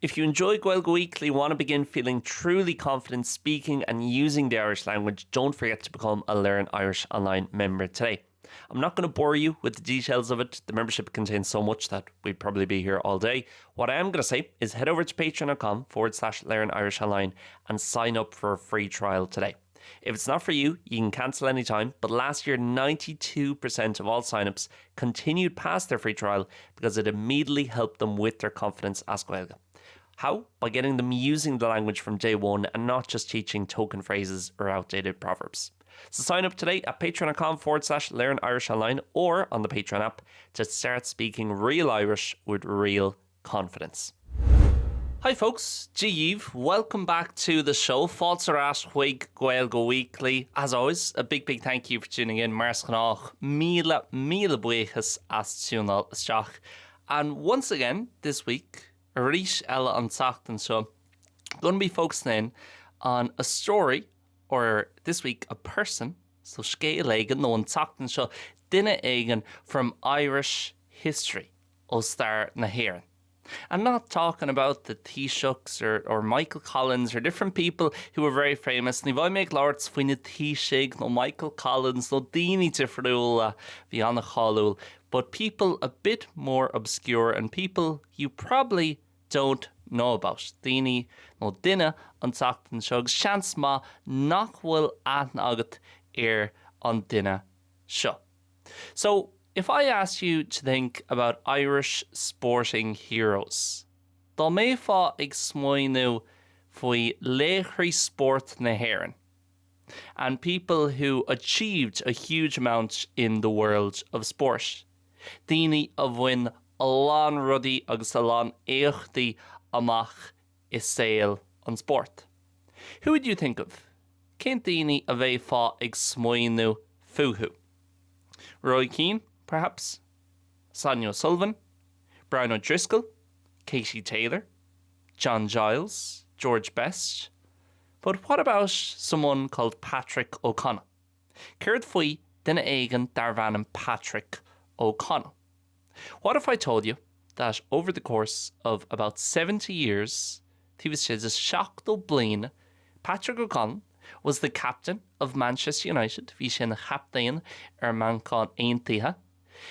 If you enjoy Gaeilge Weekly, want to begin feeling truly confident speaking and using the Irish language, don't forget to become a Learn Irish Online member today. I'm not going to bore you with the details of it. The membership contains so much that we'd probably be here all day. What I am going to say is head over to patreon.com forward slash learn Irish online and sign up for a free trial today. If it's not for you, you can cancel anytime, but last year 92% of all signups continued past their free trial because it immediately helped them with their confidence as Gaeilge. How? By getting them using the language from day one and not just teaching token phrases or outdated proverbs. So sign up today at patreon.com forward slash learn Irish online or on the Patreon app to start speaking real Irish with real confidence. Hi folks, Dia dhaoibh, welcome back to the show, fáilte ar ais chuig Gaeilge Weekly. As always, a big big thank you for tuning in, mar is gnách, míle míle buíochas as tiúnáil isteach. And once again, this week, arís eile an tseachtain seo, gonna be focusing in on a story, or this week, a person, so scéal éigin, nó an tseachtain seo, duine éigin from Irish history, ó stair na hÉireann. I'm not talking about the Taoiseachs or, or Michael Collins or different people who were very famous. Ní bheidh mé ag labhairt faoi na Taoisigh nó Michael Collins nó daoine difriúla a bhí an-cháiliúil, but people a bit more obscure and people you probably don't know about. Daoine nó duine an tseachtain seo agus seans maith nach bhfuil aithne agat ar an duine seo. So, if I asked you to think about Irish sporting heroes, dá mbeifeá ag smaoineamh faoi laochraí spóirt na hÉireann, and people who achieved a huge amount in the world of sport, daoine a bhain a lán rudaí agus a lán éachtaí amach i saol an spóirt. Who would you think of? Cén daoine a bheifeá ag smaoineamh fúthu? Roy Keane, perhaps? Sonia O'Sullivan? Brian O'Driscoll? Katie Taylor? John Giles? George Best? But what about someone called Patrick O'Connell? Céard faoi duine éigin darbh ainm Patrick O'Connell? What if I told you that over the course of about 70 years, taobh istigh de 70 bliain, Patrick O'Connell was the captain of Manchester United, bhí sé ina chaptaen ar Manchain Aontaithe.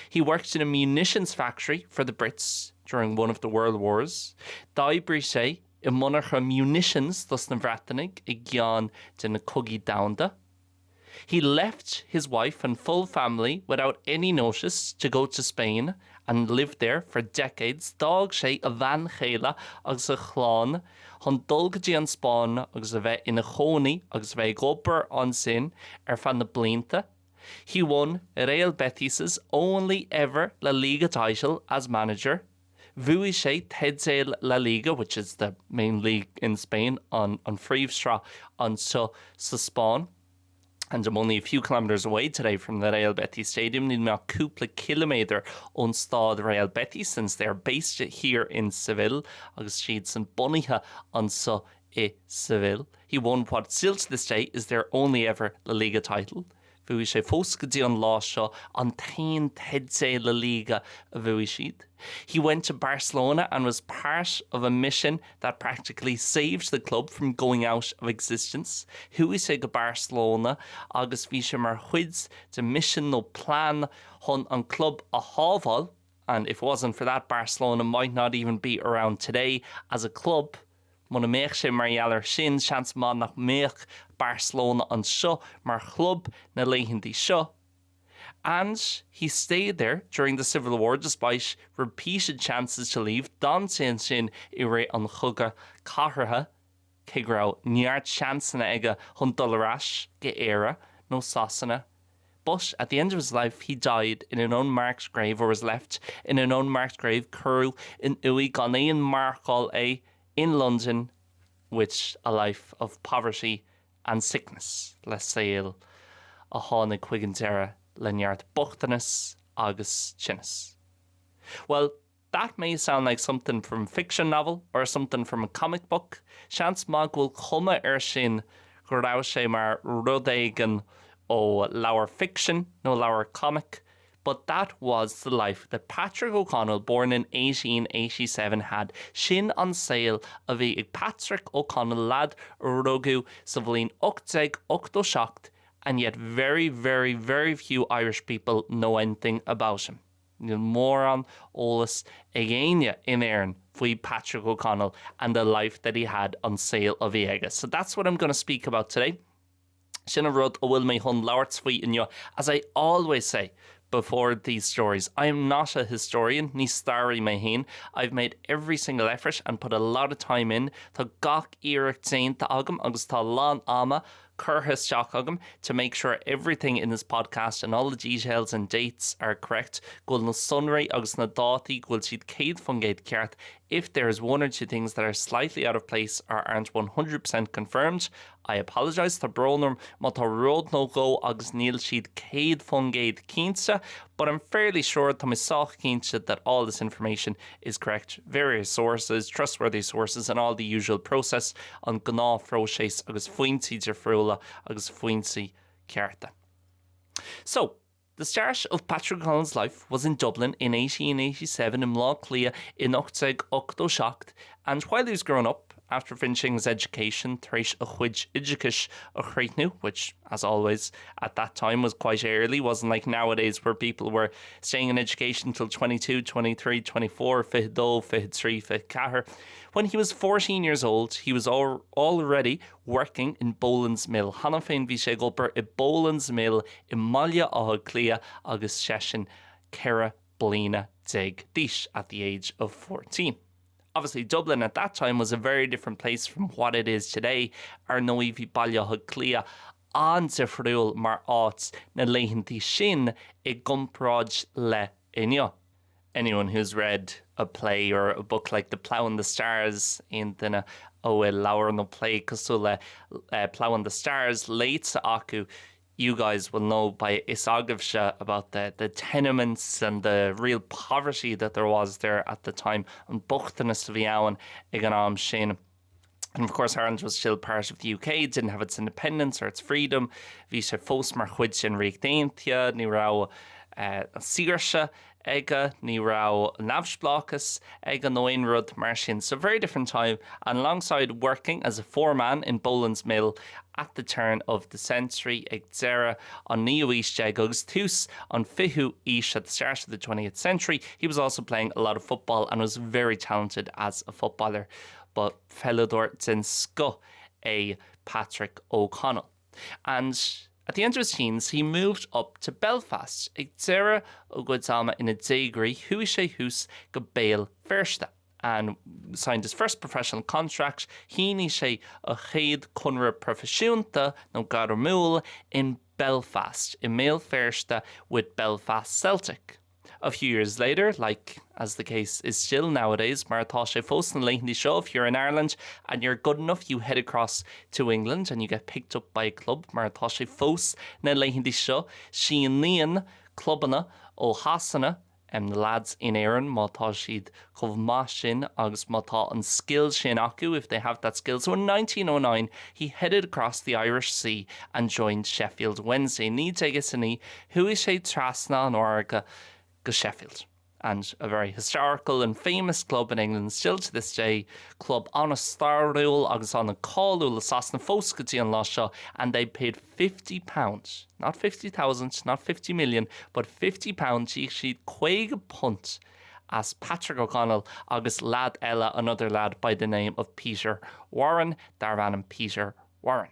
He worked in a munitions factory for the Brits during one of the World Wars. D'oibrigh sé i monarcha munitions dos na Breatanaigh i gceann de na cogaí domhanda. He left his wife and full family without any notice to go to Spain and lived there for decades, D'fhág sé a bhean chéile agus a chlann chun dul go dtí an Spáinn agus a bheith ina chónaí agus a bheith ag obair ansin ar feadh na blianta. He won Real Betis' only ever La Liga title as manager. Bhuaigh sé teideal La Liga, which is the main league in Spain, an an phríomhshraith anseo sa Spáinn. And I'm only a few kilometres away today from the Real Betis Stadium, níl mé ach cúpla ciliméadar ón staid Real Betis since they are based here in Seville, agus siadsan bunaithe anseo i Seville. He won what still to this day is their only ever La Liga title. Bhuaigh sé fós go dtí an lá seo an t-aon teideal La Liga a bhuaigh siad. He went to Barcelona and was part of a mission that practically saved the club from going out of existence. Chuaigh sé go Barcelona agus bhí sé mar chuid de misean nó plean chun an club a shábháil and if it wasn't for that Barcelona might not even be around today as a club. Muna mbeadh sé mar gheall air sin, seans maith nach mbeadh Barcelona anseo mar chlub na laethanta seo. And he stayed there during the Civil War despite repeated chances to leave, d'fhan sé ansin i rith an Chogaidh Cathartha, cé go raibh neart seansanna aige chun dul ar ais go Éire nó Sasana. But at the end of his life he died in an unmarked grave or was left in an unmarked grave, cuireadh in uaigh gan aon mharcáil é in London with a life of poverty and sickness, le saol a tháinig chuig an deireadh le neart bochtanas agus tinneas. Well, that may sound like something from a fiction novel or something from a comic book, seans maith go bhfuil cuma air sin go raibh sé mar rud éigin ó leabhar ficsin nó leabhar comic. But that was the life that Patrick O'Connell, born in 1887, had. Sin an saol a bhí ag Patrick O'Connell, leaid a rugadh sa bhliain 1887, and yet very, very, very few Irish people know anything about him. Níl mórán eolas ag éinne in Éirinn faoi Patrick O'Connell and the life that he had an saol a bhí aige. So that's what I'm going to speak about today. Sin an rud a bhfuil mé chun labhairt faoi inniu. As I always say before these stories, I am not a historian, ní staraí mé féin. I've made every single effort and put a lot of time in. Tá gach iarracht déanta agam agus tá a lán ama curtha isteach agam to make sure everything in this podcast and all the details and dates are correct, go bhfuil na sonraí agus na dátaí go bhfuil siad 100% ceart. If there is one or two things that are slightly out of place or aren't 100% confirmed, I apologise, tá brón orm má tá rud nó dhó agus níl siad 100% cinnte, but I'm fairly sure, tá mé sách cinnte that all this information is correct, various sources, trustworthy sources and all the usual process, an gnáthphróiseas agus foinsí difriúla agus foinsí cearta. So, the start of Patrick O'Connell's life was in Dublin in 1887 i mBleá Cliath in 1887 and while he was growing up, after finishing his education tar éis a chuid oideachais a chríochnú, which as always at that time was quite early, wasn't like nowadays where people were staying in education till 22, 23, 24, 22, 23, 24. When he was 14 years old, he was al already working in Boland's Mill. Cheana féin bhí sé ag obair i Boland's Mill i mBaile Átha Cliath agus seisean 14 bliana d'aois at the age of 14. Obviously Dublin at that time was a very different place from what it is today, ar ndóigh bhí Baile Átha Cliath an-difriúil mar áit na laethanta sin i gcomparáid le inniu. Anyone who's read a play or a book like The Plough and the Stars, aon duine a bhfuil leabhar nó plé cosúil le Plough and the Stars léite acu, you guys will know beidh a fhios agaibhse about the the tenements and the real poverty that there was there at the time, an bochtanas a bhí ann ag an am sin. And of course Ireland was still part of the UK, didn't have its independence or its freedom, bhí sé fós mar chuid den Ríocht Aontaithe, ní raibh saoirse aige, ní raibh neamhspleáchas aige nó aon rud mar sin. So very different time and alongside working as a foreman in Boland's Mill at the turn of the century ag deireadh an naoú haois déag agus tús an fichiú haois at the start of the 20th century, he was also playing a lot of football and was very talented as a footballer. Ba pheileadóir den scoth é Patrick O'Connell. And at the end of his teens he moved up to Belfast. Ag deireadh a chuid ama ina dhéagóirí chuaigh sé thuas go Béal Feirste and signed his first professional contract, shínigh sé a chéad conradh proifisiúnta nó gairmiúil in Belfast, i mBéal Feirste with Belfast Celtic. A few years later, like as the case is still nowadays, mar atá sé fós na laethanta seo, if you're in Ireland and you're good enough you head across to England and you get picked up by a club, mar atá sé fós na laethanta seo, síníonn clubanna ó Shasana na lads in Éirinn má tá siad chomh maith sin agus má tá an scil sin acu, if they have that skill. So in 1909 he headed across the Irish Sea and joined Sheffield Wednesday. 1909 chuaigh sé trasna an fharraige go Sheffield. And a very historical and famous club in England still to this day, club an-stairiúil agus an-cháiliúil i Sasana fós go dtí an lá seo, and they paid £50, not 50,000, not 50 million, but £50, d'íoc siad £50 as Patrick O'Connell agus leaid eile, another lad by the name of Peter Warren, darbh ainm Peter Warren.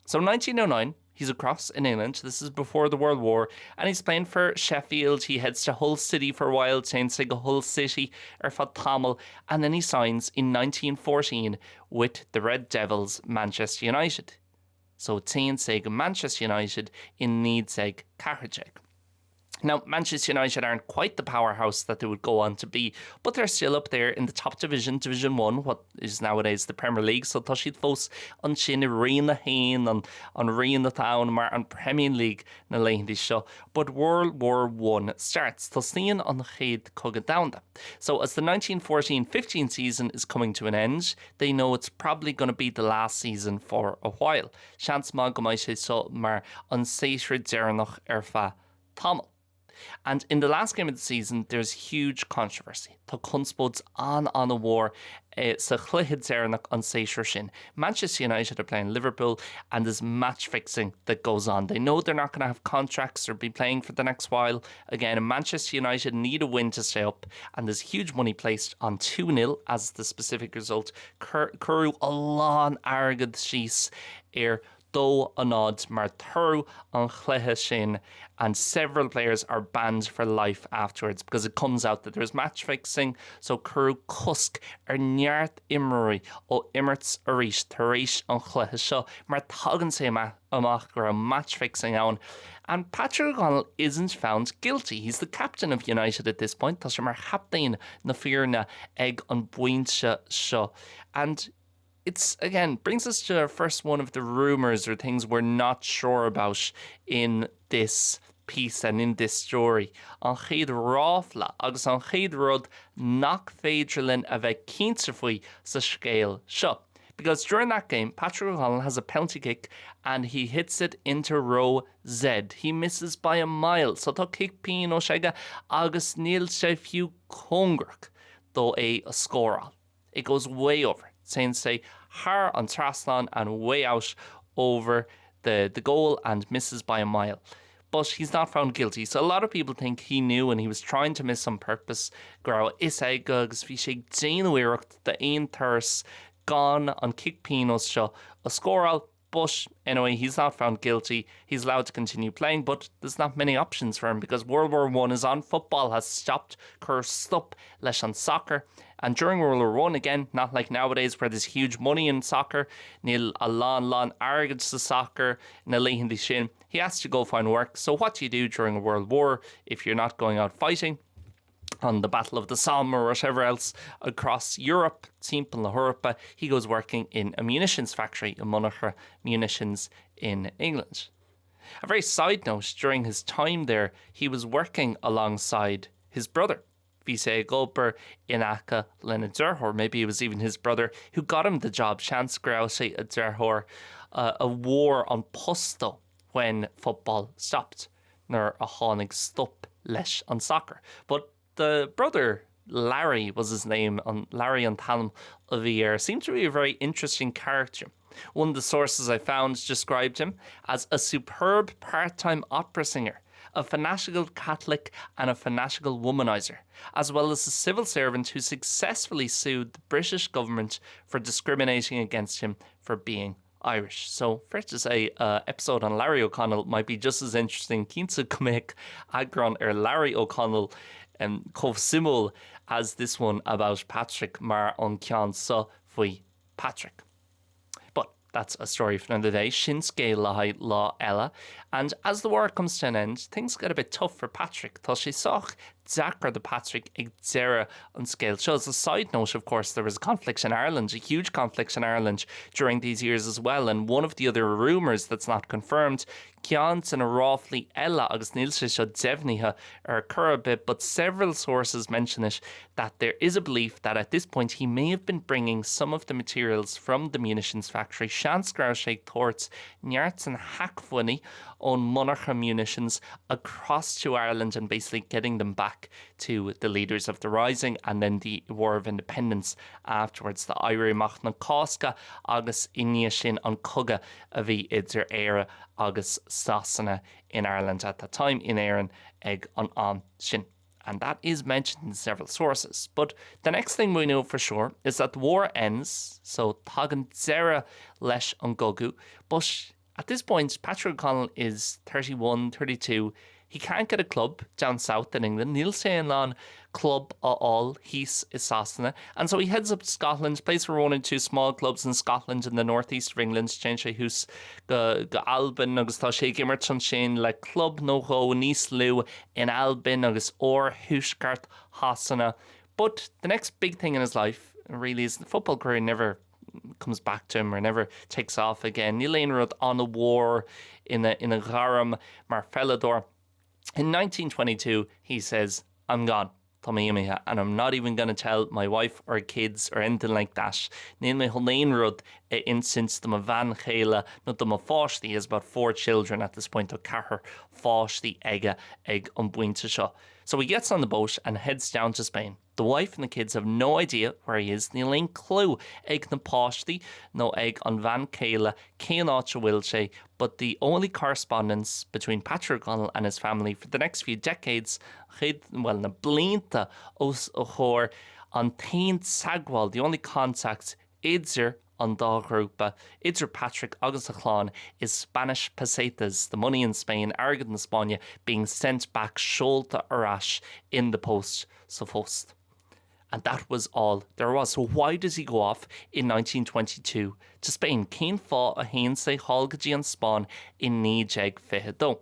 So 1909, he's across in England, this is before the World War, and he's playing for Sheffield, he heads to Hull City for a while, téann sé go Hull City ar feadh tamaill, and then he signs in 1914 with the Red Devils Manchester United. So téann sé go Manchester United in 1914. Now, Manchester United aren't quite the powerhouse that they would go on to be, but they're still up there in the top division, Division 1, what is nowadays the Premier League, so tá siad fós ansin i Roinn 1, an, an roinn atá ann mar an Premier League na laethanta seo. But World War I starts, tosnaíonn an Chéad Chogadh Domhanda. So as the 1914-15 season is coming to an end, they know it's probably going to be the last season for a while. Seans maith go mbeidh sé seo mar an séasúr deireanach ar feadh tamaill. And in the last game of the season there's huge controversy. Tá conspóid an-an-mhór eh, sa chluiche deireanach an séasúr sin. Manchester United are playing Liverpool and there's match fixing that goes on. They know they're not going to have contracts or be playing for the next while. Again, and Manchester United need a win to stay up and there's huge money placed on 2-0 as the specific result. Cuireadh a lán airgead síos ar dó a náid mar toradh an chluiche sin and several players are banned for life afterwards because it comes out that there's match fixing so cuireadh cosc ar neart imreoirí ó imirt arís tar éis an chluiche seo mar tagann sé amach go raibh match fixing ann and Patrick O'Connell isn't found guilty. He's the captain of United at this point. Tá sé mar chaptaen na foirne ag an bpointe seo and it's again brings us to our first one of the rumors or things we're not sure about in this piece and in this story. An chéad ráfla agus an chéad rud nach féidir linn a bheith cinnte faoi sa scéal seo. Because during that game, Patrick O'Connell has a penalty kick and he hits it into row Z. He misses by a mile, so tá cic pionóis aige agus níl sé fiú cóngarach dó é a scóráil. It goes way over. Téann sé thar an trasnán and way out over the, the goal and misses by a mile. But he's not found guilty, so a lot of people think he knew and he was trying to miss on purpose go raibh a fhios aige agus bhí sé ag déanamh iarracht d'aon turas gan an cic pionóis seo a scóráil. But anyway, he's not found guilty. He's allowed to continue playing, but there's not many options for him because World War I is on. Football has stopped. Cuireadh stop leis an soccer. And during World War I, again, not like nowadays where there's huge money in soccer, níl a lán lán airgid sa soccer na laethanta sin. He has to go find work. So what do you do during a world war if you're not going out fighting? on the Battle of the Somme or whatever else across Europe, timpeall na hEorpa, he goes working in a munitions factory i monarcha munitions in England. A very side note, during his time there, he was working alongside his brother. Bhí sé ag obair in aice lena dheartháir, maybe it was even his brother who got him the job, seans go raibh sé a dheartháir uh, a fuair an post dó when football stopped nuair a tháinig stop leis an soccer. But the brother Larry was his name an Larry an t-ainm a bhí air seemed to be a very interesting character. One of the sources I found described him as a superb part-time opera singer, a fanatical Catholic and a fanatical womanizer, as well as a civil servant who successfully sued the British government for discriminating against him for being Irish. So fair to say uh, episode on Larry O'Connell might be just as interesting cinnte go mbeadh eagrán ar Larry O'Connell um, chomh suimiúil as this one about Patrick mar an ceann seo faoi Patrick. But that's a story for another day. Sin scéal le haghaidh lá eile. And as the war comes to an end, things get a bit tough for Patrick. Tá sé sách deacair do Patrick ag deireadh an scéil seo. As a side note, of course, there was a conflict in Ireland, a huge conflict in Ireland during these years as well. And one of the other rumours that's not confirmed, ceann de na ráflaí eile agus níl sé seo deimhnithe ar chor ar bith, but several sources mention it that there is a belief that at this point he may have been bringing some of the materials from the munitions factory seans go raibh sé ag tabhairt neart de na hacmhainní ón monarcha munitions across to Ireland and basically getting them back to the leaders of the Rising and then the War of Independence afterwards, the Éirí Amach na Cásca agus i ndiaidh sin an cogadh a bhí idir Éire agus Sasana in Ireland at that time in Éirinn ag an am sin. And that is mentioned in several sources. But the next thing we know for sure is that the war ends, so tagann deireadh leis an gcogadh, but at this point Patrick O'Connell is 31, 32, he can't get a club down south in England, níl sé in ann club a fháil thíos i Sasana, and so he heads up to Scotland, plays for one or two small clubs in Scotland in the northeast of England, téann sé thuas go go Albain agus tá sé ag imirt ansin le club nó dhó níos lú in Albain agus oirthuaisceart Shasana. But the next big thing in his life really is the football career never comes back to him or never takes off again. Níl aon rud an-mhór ina ina ghairm mar pheileadóir. In 1922 he says, I'm gone. Tá mé imithe and I'm not even gonna tell my wife or kids or anything like that. Níl mé chun aon rud a insint do mo bhean chéile nó do mo pháistí, he has about four children at this point, tá ceathrar pháistí aige ag an bpointe seo. So he gets on the boat and heads down to Spain. The wife and the kids have no idea where he is, níl aon clue ag na páistí nó ag an bhean chéile cén áit a bhfuil sé, but the only correspondence between Patrick O'Connell and his family for the next few decades, chéad, bhuel, na blianta os a chomhair, an t-aon teagmháil, the only contact, idir an dá ghrúpa, idir Patrick agus a chlann, is Spanish pesetas, the money in Spain, airgead na Spáinne, being sent back, seolta ar ais, in the post, sa phost. And that was all there was. So why does he go off in 1922 to Spain? Cén fáth a théann sé thall go dtí an Spáinn i 1922?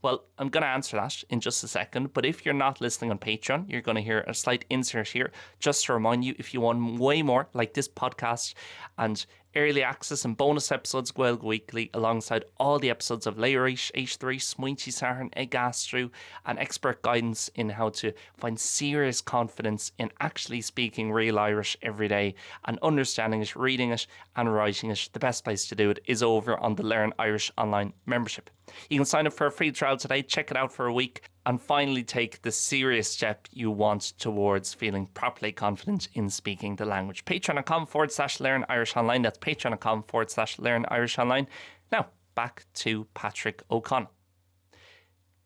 Well, I'm going to answer that in just a second, but if you're not listening on Patreon, you're going to hear a slight insert here just to remind you if you want way more like this podcast and early access and bonus episodes Gaeilge Weekly alongside all the episodes of Léigh Arís, Éist Arís, Smaointe Sathairn, Ag Aistriú and expert guidance in how to find serious confidence in actually speaking real Irish every day and understanding it, reading it and writing it. The best place to do it is over on the Learn Irish Online membership. You can sign up for a free trial today, check it out for a week and finally take the serious step you want towards feeling properly confident in speaking the language. Patreon.com forward slash learn Irish online. That's patreon.com forward slash learn Irish online. Now back to Patrick O'Connell.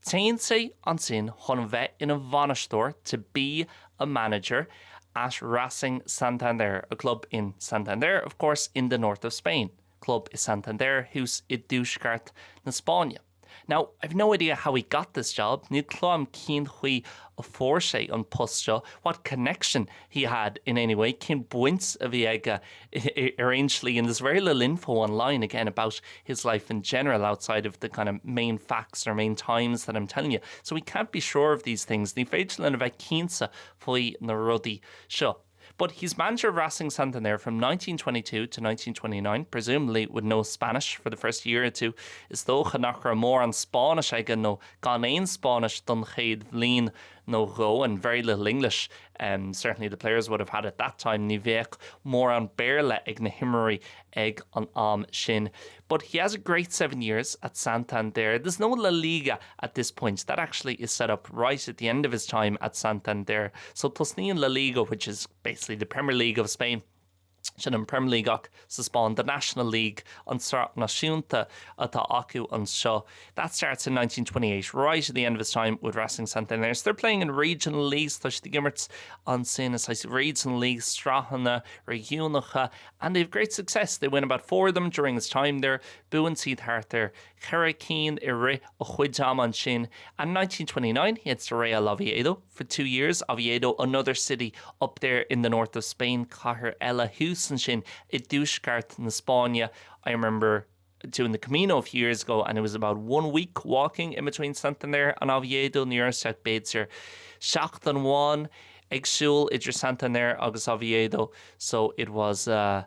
Téann sé ansin chun bheith ina bhainisteoir to be a manager at Racing Santander, a club in Santander, of course, in the north of Spain. Club i Santander, thuas i dtuaisceart na Spáinne. Now, I've no idea how he got this job, níl clue agam cén chaoi a fuair sé an post seo, what connection he had in any way, cén baint a bhí aige ar aon slí, and there's very little info online again about his life in general outside of the kind of main facts or main times that I'm telling you. So we can't be sure of these things, ní féidir linn a bheith cinnte faoi na rudaí seo. But he's manager of Racing Santander from 1922 to 1929, presumably with no Spanish for the first year or two. Is dócha nach raibh mórán Spáinnis aige nó gan aon Spáinnis don chéad bhliain nó dhó and very little English um, certainly the players would have had at that time ní bheadh mórán Béarla ag na himreoirí ag an am sin. But he has a great seven years at Santander. There's no La Liga at this point. That actually is set up right at the end of his time at Santander. So tosnaíonn La Liga, which is basically the Premier League of Spain, sin an Premier League ach sa Spáinn, the National League, an tsraith náisiúnta atá acu anseo. That starts in 1928, right at the end of his time with Racing Santander. So they're playing in regional leagues, tá siad ag imirt ansin i saghas regional leagues, sraitheanna réigiúnacha, and they've great success. They win about four of them during his time there. Buann siad thart ar cheithre cinn i rith a chuid ama ansin. And 1929 he heads to Real Oviedo for two years. Oviedo, another city up there in the north of Spain, cathair eile thuas ansin i dtuaisceart na Spáinne. I remember doing the Camino a few years ago and it was about one week walking in between Santander and Oviedo ní raibh sé ach b'fhéidir seachtain amháin ag siúl idir Santander agus Oviedo so it was uh,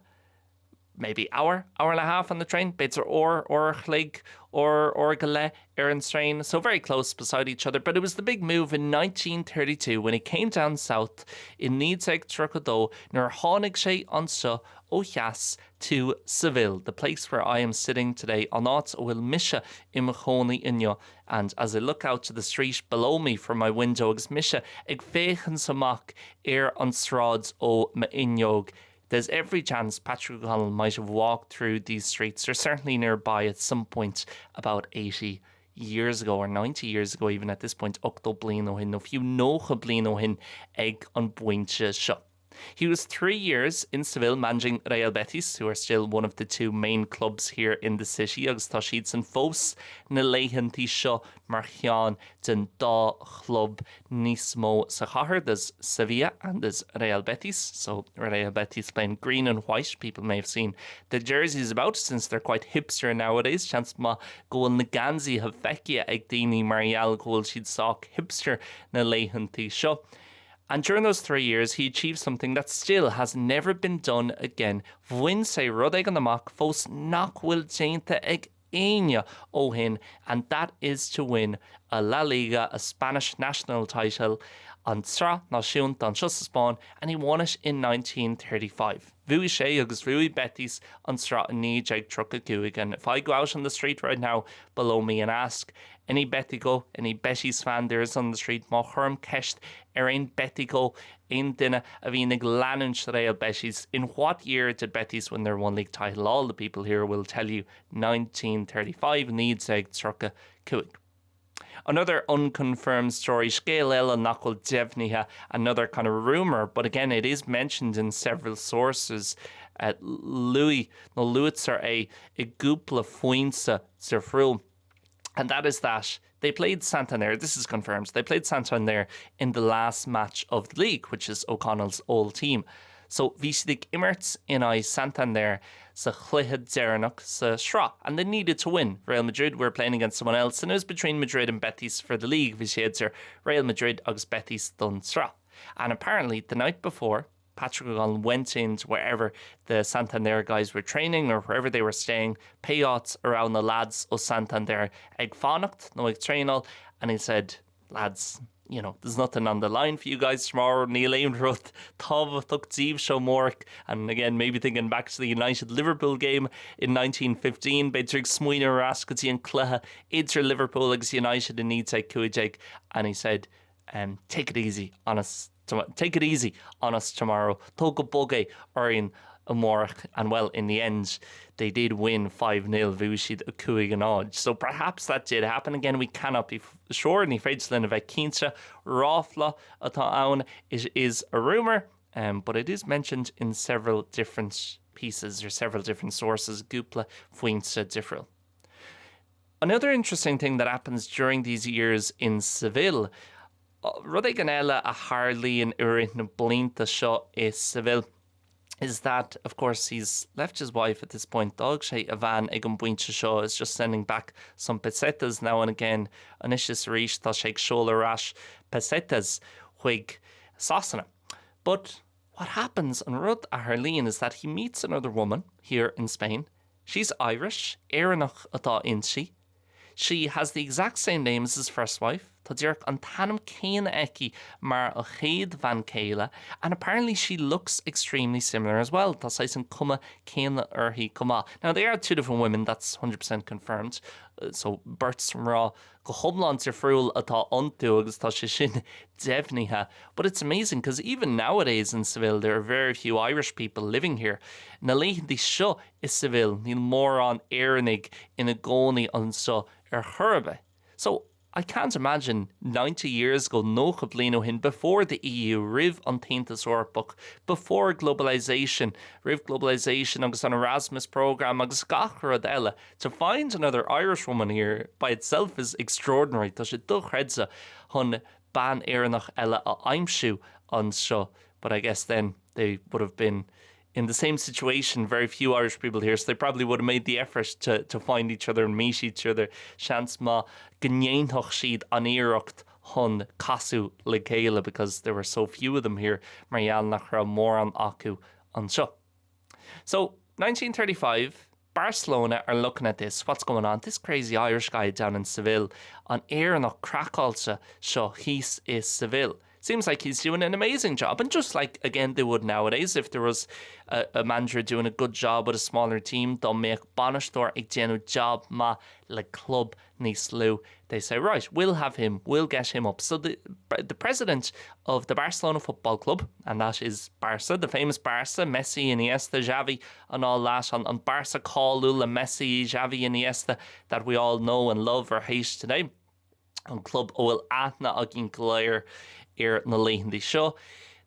maybe hour, hour and a half on the train, b'fhéidir uair, uair a chloig, uair, uair go leith ar an traein, so very close beside each other, but it was the big move in 1932 when he came down south i 1932 nuair a tháinig sé anseo ó dheas to Seville, the place where I am sitting today, an áit a bhfuil mise i mo chónaí inniu, and as I look out to the street below me from my window agus mise ag féachaint amach ar an tsráid ó m'fhuinneog, there's every chance Patrick O'Connell might have walked through these streets, or certainly nearby at some point about 80 years ago or 90 years ago even at this point, 80 bliain ó shin nó fiú 90 bliain ó shin ag an bpointe seo. He was three years in Seville managing Real Betis, who are still one of the two main clubs here in the city agus tá siadsan fós na laethantaí seo mar cheann den dá chlub níos mó sa chathair. There's Sevilla and there's Real Betis, so Real Betis playing green and white. People may have seen the jerseys about since they're quite hipster nowadays. Seans maith go bhfuil na geansaithe feicthe ag daoine mar gheall go bhfuil siad sách hipster na laethantaí seo. And during those three years he achieved something that still has never been done again, bhain sé rud éigin amach fós nach bhfuil déanta ag éinne ó shin, and that is to win a La Liga, a Spanish national title. an tsraith náisiúnta anseo sa Spáinn and he won it in 1935. Bhuaigh sé agus bhuaigh Betis an tsraith i 1935 and if I go out on the street right now below me and ask any Bético, any Betis fan there is on the street má chuirim ceist ar aon Bético, aon duine a bhíonn ag leanúint Real Betis, in what year did Betis win their one league title? All the people here will tell you 1935, 1935. Another unconfirmed story scéal eile nach bhfuil deimhnithe another kind of rumour, but again it is mentioned in several sources uh, luaigh nó luaitear é i gcúpla foinse difriúil. And that is that they played Santander, this is confirmed, they played Santander in the last match of the league, which is O'Connell's old team. So bhí siad ag imirt in aghaidh Santander sa chluiche deireanach sa sraith and they needed to win. Real Madrid were playing against someone else and it was between Madrid and Betis for the league bhí sé idir Real Madrid agus Betis don tsraith. And apparently the night before Patrick O'Connell went into wherever the Santander guys were training or wherever they were staying, pé áit a raibh na lads ó Santander ag fanacht nó ag traenáil and he said, lads, you know, there's nothing on the line for you guys tomorrow, níl aon rud tábhachtach daoibhse amárach and again maybe thinking back to the United Liverpool game in 1915, b'fhéidir ag smaoineamh ar ais go dtí an cluiche idir Liverpool agus United in 1915 and he said, um, take it easy on us take it easy on us tomorrow, tóg go bog é orainn amárach and well in the end they did win 5-0 bhuaigh siad 5-0. So perhaps that did happen again we cannot be sure ní féidir linn a bheith cinnte ráfla atá ann it is a rumour um, but it is mentioned in several different pieces or several different sources cúpla foinse difriúil. Another interesting thing that happens during these years in Seville Rud éigin eile a tharlaíonn i rith na blianta seo i Seville is that of course he's left his wife at this point d'fhág sé a bhean ag an bpointe seo is just sending back some pesetas now and again anois is arís tá sé ag seoladh ar ais pesetas chuig Sasana. But what happens an rud a tharlaíonn is that he meets another woman here in Spain. She's Irish, Éireannach atá inti. She has the exact same name as his first wife, tá díreach an t-ainm céanna aici mar a chéad bhean chéile, and apparently she looks extremely similar as well, tá saghas an cuma céanna uirthi chomh maith. Now they are two different women, that's 100% confirmed, so beirt mná go hiomlán difriúil atá iontu agus tá sé sin deimhnithe. But it's amazing because even nowadays in Seville there are very few Irish people living here. Na laethanta seo i Seville níl mórán Éireannaigh ina gcónaí anseo ar chor ar bith. So I can't imagine 90 years ago 90 bliain ó shin before the EU roimh an tAontas Eorpach before globalization roimh globalization agus an Erasmus programme agus gach rud eile to find another Irish woman here by itself is extraordinary tá sé dochreidte chun bean Éireannach eile a aimsiú anseo but I guess then they would have been in the same situation very few Irish people here so they probably would have made the effort to, to find each other and meet each other seans maith go ndéanfadh siad an iarracht chun casadh le chéile because there were so few of them here mar gheall nach raibh mórán acu anseo. So 1935 Barcelona are looking at this what's going on this crazy Irish guy down in Seville an Éireannach craiceáilte seo thíos i Seville. Seems like he's doing an amazing job and just like again they would nowadays if there was a, a manager doing a good job with a smaller team dá mbeadh bainisteoir ag déanamh job maith le club níos lú they say right we'll have him we'll get him up so the the president of the Barcelona Football Club and that is Barca the famous Barca Messi Iniesta Xavi and all that an, an Barca cáiliúil le Messi Xavi Iniesta that we all know and love or hate today an club a bhfuil aithne againn go léir air na laethanta seo.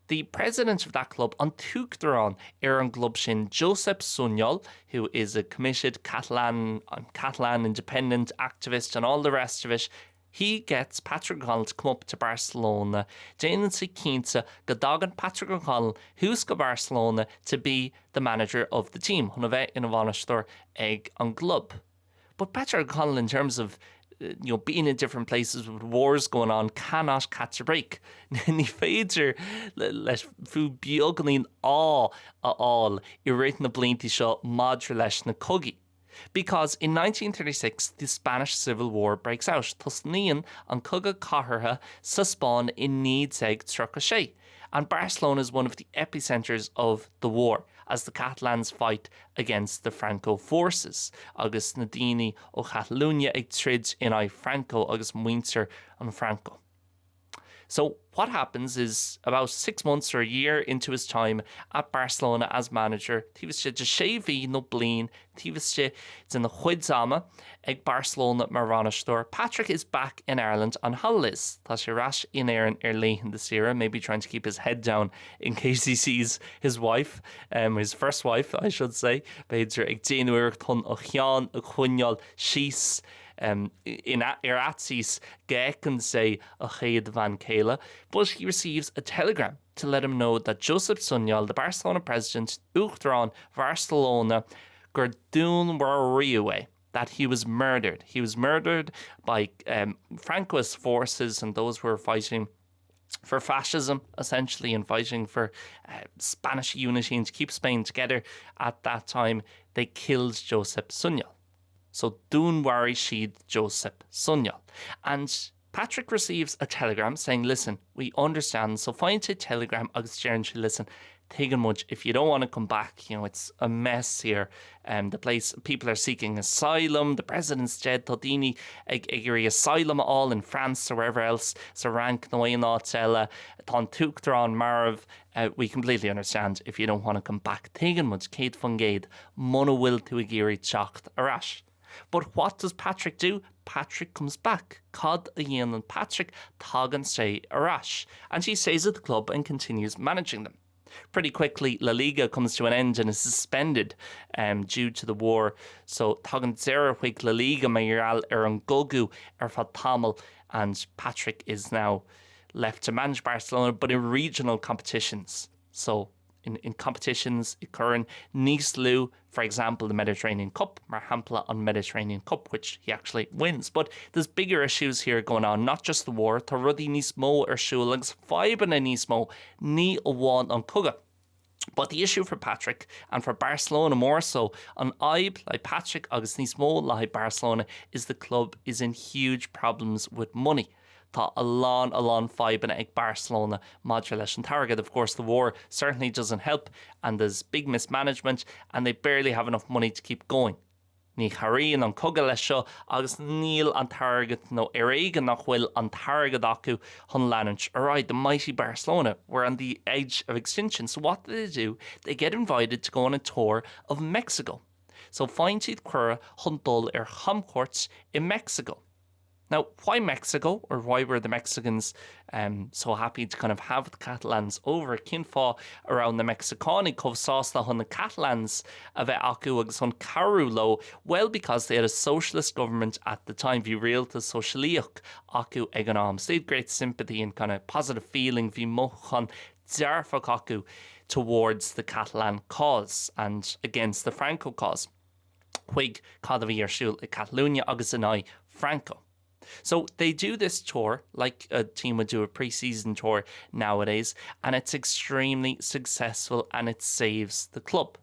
The president of that club, an t-uachtarán ar an gclub sin, Josep Sunyol, who is a committed Catalan, um, Catalan independent activist and all the rest of it, he gets Patrick O'Connell to come up to Barcelona. Déanann sé cinnte go dtagann Patrick O'Connell thuas go Barcelona to be the manager of the team, chun a bheith ina bhainisteoir ag an gclub. But Patrick O'Connell in terms of you know, being in different places with wars going on cannot catch a break. Ní féidir leis fiú beagáinín ádh a fháil i rith na blianta seo maidir leis na cogaí. Because in 1936 the Spanish Civil War breaks out, tosnaíonn an Cogadh Cathartha sa Spáinn i 1936, and Barcelona is one of the epicentres of the war as the Catalans fight against the Franco forces, agus na daoine ó Chatalúine ag troid in aghaidh Franco agus muintir an Franco. So what happens is about 6 months or a year into his time at Barcelona as manager, taobh istigh de sé mhí nó bliain taobh istigh dena chuid ama ag Barcelona mar bhainisteoir, Patrick is back in Ireland on holidays. Tá sé ar ais in Éirinn ar laethanta saoire, maybe trying to keep his head down in case he sees his wife, um, his first wife I should say, b'fhéidir ag déanamh iarracht chun a cheann a choinneáil síos um, in, ar fhaitíos go bhfeiceann sé a chéad bhean chéile, but he receives a telegram to let him know that Josep Sunyol, the Barcelona president, Uachtarán Bharcelona, gur dúnmharaíodh é, that he was murdered. He was murdered by um, Francoist forces and those who were fighting for fascism essentially and fighting for uh, Spanish unity and to keep Spain together at that time they killed Josep Sunyol. So dúnmharaigh siad Josep Sunyol. And Patrick receives a telegram saying listen we understand so faigheann sé telegram agus deireann sé listen tuigeann muid if you don't want to come back you know it's a mess here um, the place people are seeking asylum the president's dead tá daoine ag ag iarraidh asylum a fháil in France or wherever else sa Fhrainc nó aon áit eile tá an t-uachtarán marbh uh, we completely understand if you don't want to come back tuigeann muid 100% muna bhfuil tú ag iarraidh teacht ar ais. But what does Patrick do? Patrick comes back. Cad a dhéanann Patrick tagann sé ar ais. And he stays at the club and continues managing them. Pretty quickly, La Liga comes to an end and is suspended um, due to the war. So tagann deireadh chuig La Liga mar gheall ar an gcogadh ar feadh tamaill and Patrick is now left to manage Barcelona but in regional competitions. So in, in competitions i gcoirn níos lú, for example the Mediterranean Cup, mar shampla an Mediterranean Cup, which he actually wins. But there's bigger issues here going on, not just the war, tá rudaí níos mó ar siúl agus fadhbanna níos mó, ní amháin an cogadh. But the issue for Patrick and for Barcelona more so, an fhadhb le Patrick agus níos mó le Barcelona is the club is in huge problems with money. Tá a lán a lán fadhbanna ag Barcelona maidir leis an t-airgead. Of course, the war certainly doesn't help and there's big mismanagement and they barely have enough money to keep going. Ní chabhraíonn an cogadh leis seo agus níl an t-airgead nó ar éigean nach bhfuil an t-airgead acu chun leanúint ar aghaidh. The mighty Barcelona were on the edge of extinction. So what do they do? They get invited to go on a tour of Mexico. So faigheann siad cuireadh chun dul ar chamchuairt i Mexico. Now, why Mexico or why were the Mexicans um, so happy to kind of have the Catalans over? Cén fáth a raibh na Meicsiceánaigh chomh sásta chun na Catalans a bheith acu agus chun cabhrú leo? Well, because they had a socialist government at the time. Bhí rialtas sóisialaíoch acu ag an am. So they had great sympathy and kind of positive feeling. Bhí mothúchán dearfach acu towards the Catalan cause and against the Franco cause. Chuig cad a bhí ar siúl i Catalunya agus in aghaidh Franco. So they do this tour like a team would do a pre-season tour nowadays and it's extremely successful and it saves the club.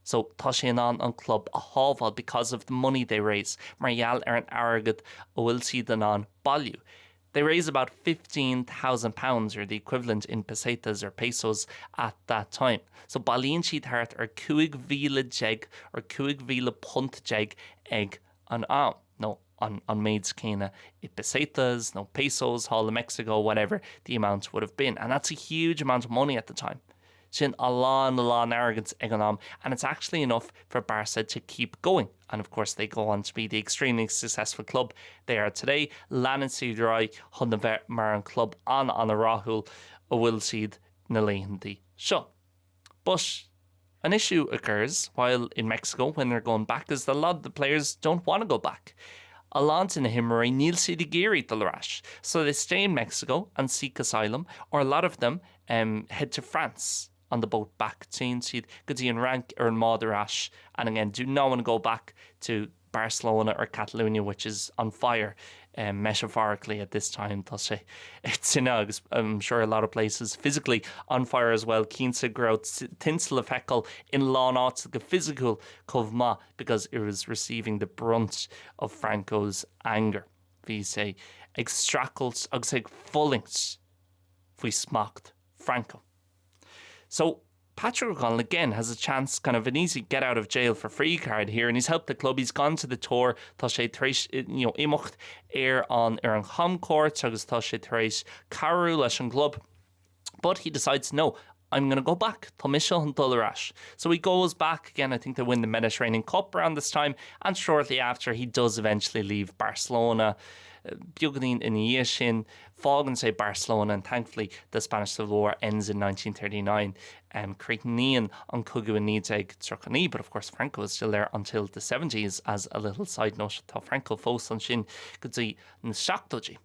So tá sé in ann an club a shábháil because of the money they raise mar gheall ar an airgead a bhfuil siad in ann bailiú. They raise about £15,000 or the equivalent in pesetas or pesos at that time. So bailíonn siad thart ar 15,000 or £15,000 ag an am nó an, an méid céanna i pesetas nó pesos, thall i Mexico, whatever the amount would have been. And that's a huge amount of money at the time. Sin a lán a lán airgid ag an am and it's actually enough for Barca to keep going. And of course they go on to be the extremely successful club they are today. Leanann siad ar aghaidh chun a bheith mar an club an-an-rathúil a bhfuil siad na laethanta seo. But an issue occurs while in Mexico when they're going back is that a lot of the players don't want to go back. A lán de na himreoirí níl siad ag iarraidh dul ar ais. So they stay in Mexico and seek asylum or a lot of them um, head to France on the boat back. Téann siad go dtí an Fhrainc ar an mbád ar ais and again do not want to go back to Barcelona or Catalonia which is on fire um, metaphorically at this time tá sé ag tine agus I'm sure a lot of places physically on fire as well cinnte go raibh tinte le feiceáil in a lán áit go fisiciúil chomh maith because it was receiving the brunt of Franco's anger. Bhí sé ag streachailt agus ag fulaingt faoi smacht Franco. So Patrick O'Connell again has a chance kind of an easy get out of jail for free card here and he's helped the club he's gone to the tour tá sé tar éis you know, imeacht ar an ar an chamcuairt agus tá sé tar éis cabhrú leis an gclub. But he decides no, I'm gonna go back Tá mise chun dul ar ais. So he goes back again I think they win the Mediterranean Cup around this time and shortly after he does eventually leave Barcelona. Beagáinín ina dhiaidh sin fágann sé Barcelona and thankfully the Spanish Civil War ends in 1939. Um, Críochnaíonn an cogadh i 1939, but of course Franco is still there until the 70s as a little side note tá Franco fós ansin go dtí na seachtóidí.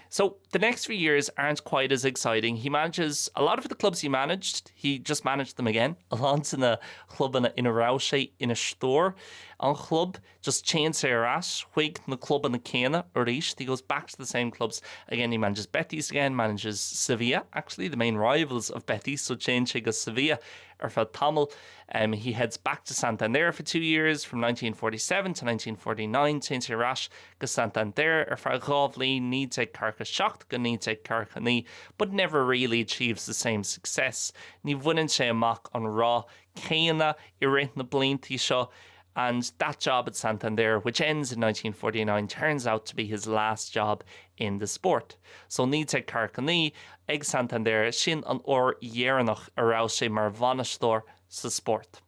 So the next few years aren't quite as exciting. He manages a lot of the clubs he managed, he just managed them again. A lán de na clubanna ina raibh sé ina stiúir an chlub, just téann sé ar ais chuig na clubanna céanna arís. He goes back to the same clubs again. He manages Betis again, manages Sevilla, actually the main rivals of Betis, so téann sé go Sevilla ar feadh tamaill. Um, he heads back to Santander for two years from 1947 to 1949 téann sé ar ais go Santander ar feadh dhá bhliain 1947 go 1949, but never really achieves the same success. Ní bhaineann sé amach an rath céanna i rith na blianta seo and that job at Santander, which ends in 1949, turns out to be his last job in the sport. So 1949 ag Santander sin an uair dheireanach a raibh sé mar bhainisteoir sa spórt.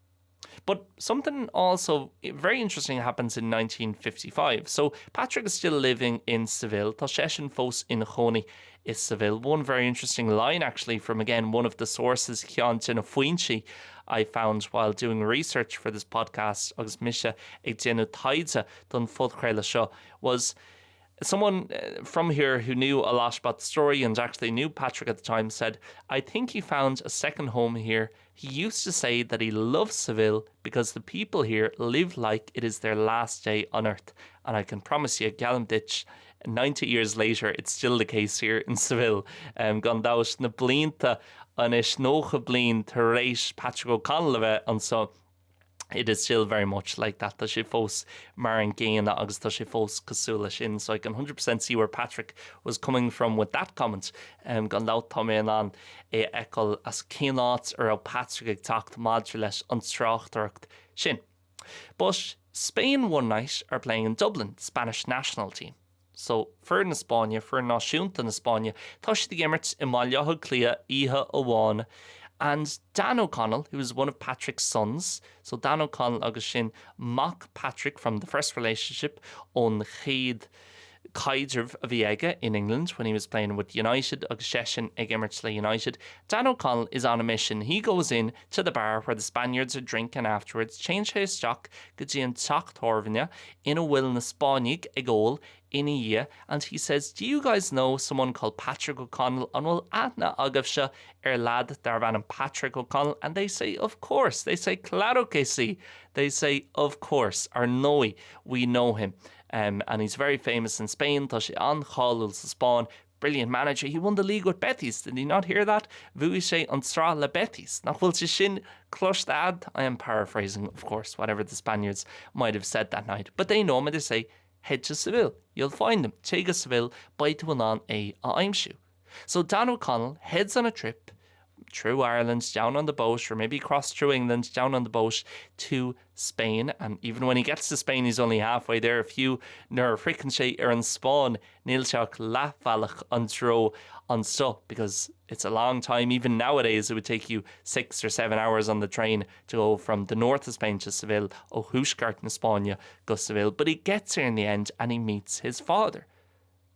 But something also very interesting happens in 1955. So Patrick is still living in Seville. Tá seisean fós ina chónaí i Seville. One very interesting line actually from again one of the sources ceann de na foinsí I found while doing research for this podcast agus mise ag déanamh taighde don phodchraoladh seo was someone eh, from here who knew a lot about the story and actually knew Patrick at the time said, I think he found a second home here. He used to say that he loves Seville because the people here live like it is their last day on earth. And I can promise you, geallaim duit, 90 years later, it's still the case here in Seville. Um, gan dabht na blianta anois 90 bliain tar éis Patrick O'Connell a bheith anseo, it is still very much like that. Tá sé fós mar an gcéanna agus tá sé fós cosúil leis sin. So I can 100% see where Patrick was coming from with that comment. Um, gan dabht tá mé in ann é a fheiceáil as cén áit a raibh Patrick ag teacht maidir leis an tráchtaireacht sin. But Spain one night are playing in Dublin, the Spanish national team. So foireann na Spáinne, foireann náisiúnta na Spáinne, tá siad ag imirt i mBaile Átha Cliath oíche amháin and Dan O'Connell, who is one of Patrick's sons, so Dan O'Connell agus sin mac Patrick from the first relationship ón chéad caidreamh a bhí aige in England when he was playing with United agus seisean ag imirt le United. Dan O'Connell is on a mission. He goes in to the bar where the Spaniards are drinking afterwards, téann sé isteach go dtí an teach tábhairne ina bhfuil na Spáinnigh ag ól ina dhiaidh and he says, do you guys know someone called Patrick O'Connell an bhfuil aithne agaibhse ar leaid darb ainm Patrick O'Connell and they say of course they say claro que sí they say of course ar ndóigh we know him um, and he's very famous in Spain tá sé an-cháiliúil sa Spáinn brilliant manager he won the league with Betis did you not hear that bhuaigh sé an tsraith le Betis nach bhfuil sé sin cloiste agat I am paraphrasing of course whatever the Spaniards might have said that night but they know him and they say head to Seville you'll find him téigh go Seville beidh tú in ann é a aimsiú so Dan O'Connell heads on a trip through Ireland down on the boat or maybe across through England down on the boat to Spain and even when he gets to Spain he's only halfway there fiú nuair a shroicheann sé ar an Spáinn níl sé ach leathbhealach an treo anseo because it's a long time even nowadays it would take you six or seven hours on the train to go from the north of Spain to Seville ó thuaisceart na Spáinne go Seville but he gets here in the end and he meets his father.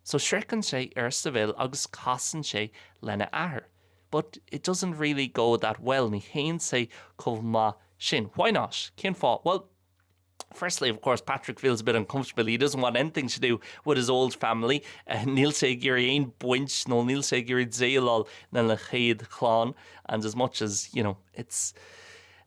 So sroicheann sé ar Seville agus casann sé lena athair. But it doesn't really go that well ní théann sé chomh maith sin. Why not? Cén fáth? Well, Firstly, of course, Patrick feels a bit uncomfortable. He doesn't want anything to do with his old family. Uh, níl sé ag iarraidh aon bhaint nó níl sé ag iarraidh déileáil lena chéad chlann and as much as, you know, it's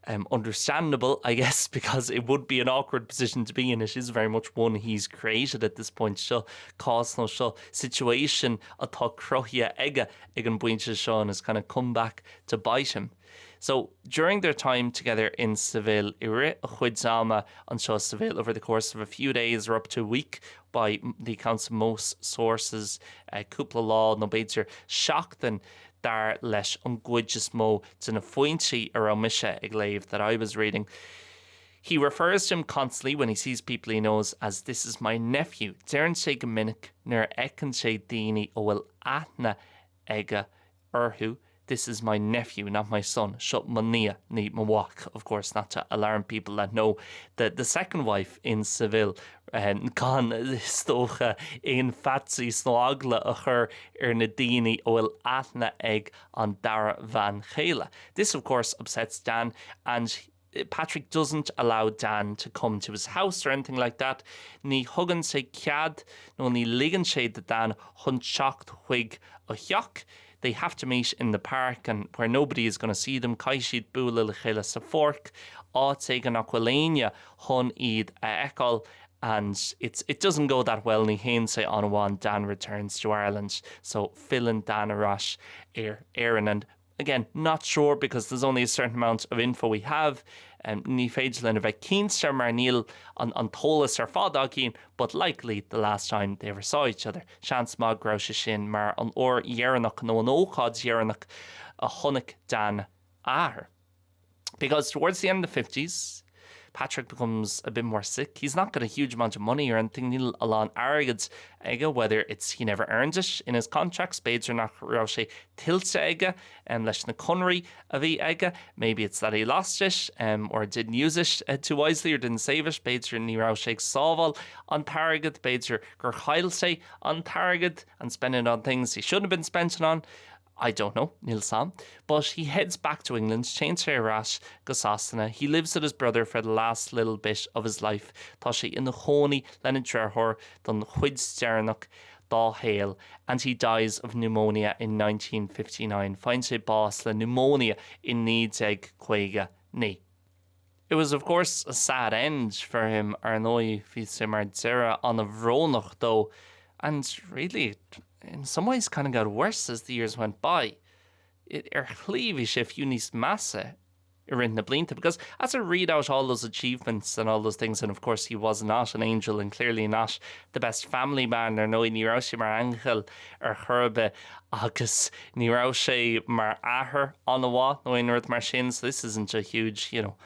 Um, understandable, I guess, because it would be an awkward position to be in. It is very much one he's created at this point seo cás nó seo situation atá cruthaithe aige ag an bpointe seo and has kind of come back to bite him. So during their time together in Seville i rith a chuid ama anseo Seville over the course of a few days or up to a week by the accounts of most sources uh, cúpla lá nó b'fhéidir seachtain dar leis an gcuid is mó de na foinsí a raibh mise ag léamh that I was reading. He refers to him constantly when he sees people he knows as this is my nephew. Deireann sé go minic nuair a fheiceann sé daoine a bhfuil aithne aige orthu, this is my nephew, not my son. Seo mo nia, ní mo mhac, of course, not to alarm people that know the, the second wife in Seville. Um, gan is dócha aon faitíos nó eagla a chur ar na daoine a bhfuil aithne ag an dara bhean chéile. This of course upsets Dan and Patrick doesn't allow Dan to come to his house or anything like that. Ní thugann sé cead nó ní ligeann sé do Dan chun teacht chuig a theach. They have to meet in the park and where nobody is going to see them caithfidh siad bualadh le chéile sa pháirc, áit éigin nach bhfuil éinne chun iad a fheiceáil and it's, it doesn't go that well ní théann sé an-mhaith Dan returns to Ireland so filleann Dan ar ais ar Éirinn and again not sure because there's only a certain amount of info we have um, ní féidir linn a bheith cinnte mar níl an, an t-eolas ar fad againn, but likely the last time they ever saw each other. Seans maith go raibh sé sin mar an uair dheireanach nó an ócáid dheireanach a chonaic Dan a athair. Because towards the end of the 50s, Patrick becomes a bit more sick. He's not got a huge amount of money or anything níl a lán airgid aige, whether it's he never earned it in his contracts, b'fhéidir nach raibh sé tuillte aige um, leis na conarthaí a bhí aige, maybe it's that he lost it um, or didn't use it uh, too wisely or didn't save it, b'fhéidir ní raibh sé ag sábháil an t-airgead, b'fhéidir gur chaill sé an t-airgead and spend it on things he shouldn't have been spending on. I don't know, níl a fhios agam. But he heads back to England, téann sé ar ais go Sasana. He lives with his brother for the last little bit of his life. Tá sé ina chónaí lena dheartháir don chuid deireanach dá shaol and he dies of pneumonia in 1959. Faigheann sé bás le pneumonia in 1959. It was of course a sad end for him ar ndóigh bhí sé mar deireadh an-bhrónach dó and really in some ways kind of got worse as the years went by. It, ar shlí bhí sé fiú níos measa i rith na blianta because as I read out all those achievements and all those things and of course he was not an angel and clearly not the best family man ar ndóigh ní raibh sé mar aingeal ar chor ar bith agus ní raibh sé mar athair an-mhaith nó aon rud mar sin so this isn't a huge you know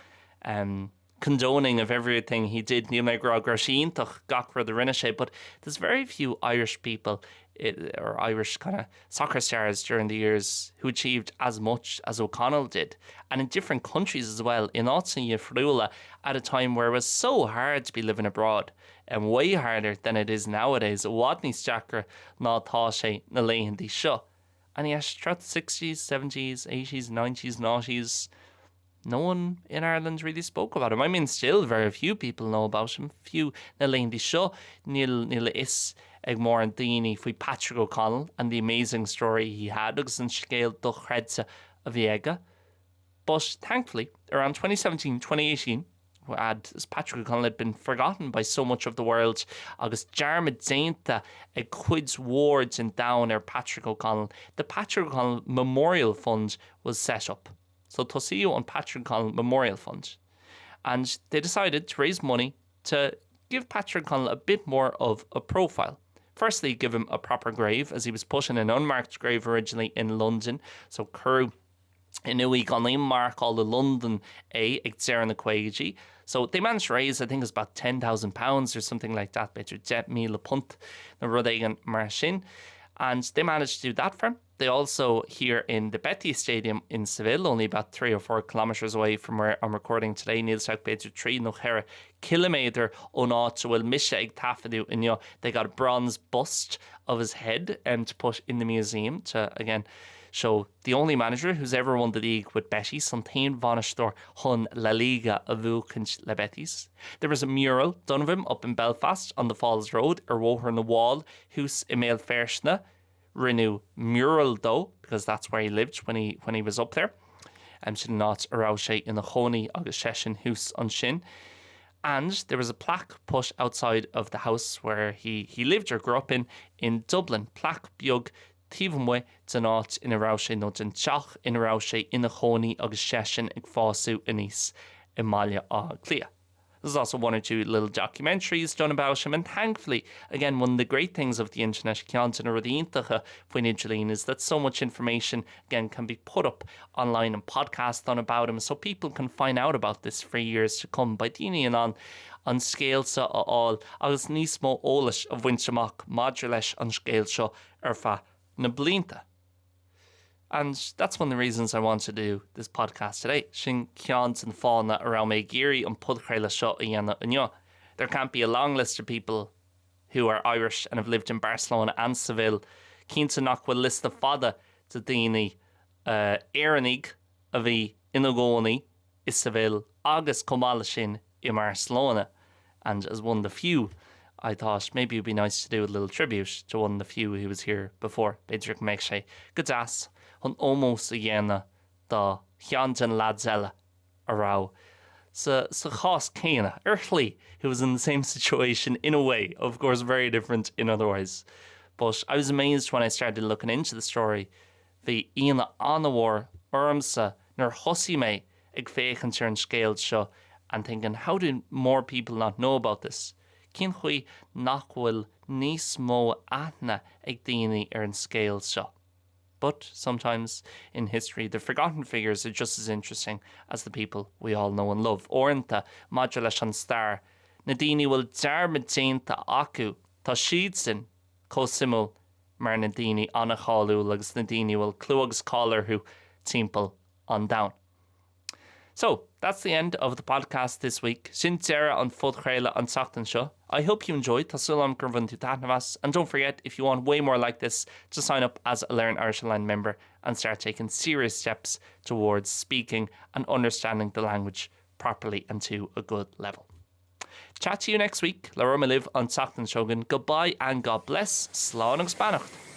um, condoning of everything he did níl mé ag rá go raibh sé iontach gach rud a rinne sé but there's very few Irish people eh, or Irish kind of soccer stars during the years who achieved as much as O'Connell did and in different countries as well in áiteanna difriúla at a time where it was so hard to be living abroad and way harder than it is nowadays i bhfad níos deacra ná atá sé na laethanta seo and yes throughout the 60s 70s 80s 90s noughties no one in Ireland really spoke about him. I mean still very few people know about him. Fiú na laethanta seo níl níl a fhios ag mórán daoine faoi Patrick O'Connell and the amazing story he had agus an scéal dochreidte a bhí aige. But thankfully, around 2017 2018 ad as Patrick O'Connell had been forgotten by so much of the world agus dearmad déanta ag cuid mhór den domhan ar Patrick O'Connell. The Patrick O'Connell Memorial Fund was set up. So tosaíodh an Patrick O'Connell Memorial Fund. And they decided to raise money to give Patrick O'Connell a bit more of a profile. Firstly, give him a proper grave as he was put in an unmarked grave originally in London. So cuireadh in uaigh gan aon mharcáil i Londain é ag deireadh na gcaogaidí. So they managed to raise I think it's about £10,000 or something like that, b'fhéidir £10,000 nó rud éigin mar sin. And they managed to do that for him. They also here in the Betis Stadium in Seville, only about 3 or 4 kilometres away from where I'm recording today, níl sé ach b'fhéidir 3 nó 4 ciliméadar ón áit a bhfuil mise ag taifeadadh inniu. They got a bronze bust of his head um, to put in the museum to again show the only manager who's ever won the league with Betis an t-aon bhainisteoir chun La Liga a bhuachaint le Betis. There was a mural done of him up in Belfast on the Falls Road ar Bhóthar na bhFál thuas i mBéal Feirste. Rinneadh mural dó because that's where he lived when he when he was up there. Sin an áit a raibh sé ina chónaí agus seisean thuas ansin. And there was a plaque put outside of the house where he he lived or grew up in in Dublin, plaic beag taobh amuigh den áit ina raibh sé nó den teach ina raibh sé ina chónaí agus seisean ag fásadh aníos i mBaile Átha Cliath. There's also one or two little documentaries done about him and thankfully, again, one of the great things of the internet ceann de na rudaí iontacha faoin idirlíon is that so much information again can be put up online and podcasts done about him so people can find out about this for years to come. Beidh daoine in ann an scéal seo a fháil agus níos mó eolais a bhaint amach maidir leis an scéal seo ar feadh na blianta. And that's one of the reasons I wanted to do this podcast today. Sin ceann de na fáthanna a raibh mé ag iarraidh an podchraoladh seo a dhéanamh inniu. There can't be a long list of people who are Irish and have lived in Barcelona and Seville. Cinnte nach bhfuil liosta fada de daoine Éireannaigh a bhí ina gcónaí i Seville agus chomh maith leis sin i mBarcelona and as one of the few I thought maybe it would be nice to do a little tribute to one of the few who was here before. B'fhéidir go mbeadh sé go deas chun ómós a dhéanamh do cheann de na lads eile a raibh sa sa chás céanna, ar shlí, who was in the same situation in a way, of course very different in other ways. But I was amazed when I started looking into the story, bhí ionadh an-mhór ormsa nuair a thosaigh mé ag féachaint ar an scéal seo and thinking how do more people not know about this? Cén chaoi nach bhfuil níos mó aithne ag daoine ar an scéal seo? But sometimes in history the forgotten figures are just as interesting as the people we all know and love. Uaireanta, maidir leis an stair, na daoine a bhfuil dearmad déanta acu, tá siadsan chomh suimiúil mar na daoine an-cháiliúil agus na daoine a bhfuil clú agus cáil orthu timpeall an domhain. So, that's the end of the podcast this week. Sin deireadh an phodchraoladh an tseachtain seo. I hope you enjoyed, Tá súil agam gur bhain tú taitneamh as, and don't forget, if you want way more like this, to sign up as a Learn Irish Online member and start taking serious steps towards speaking and understanding the language properly and to a good level. Chat to you next week, Labhróidh mé libh an tseachtain seo chugainn. Goodbye and God bless, slán agus beannacht!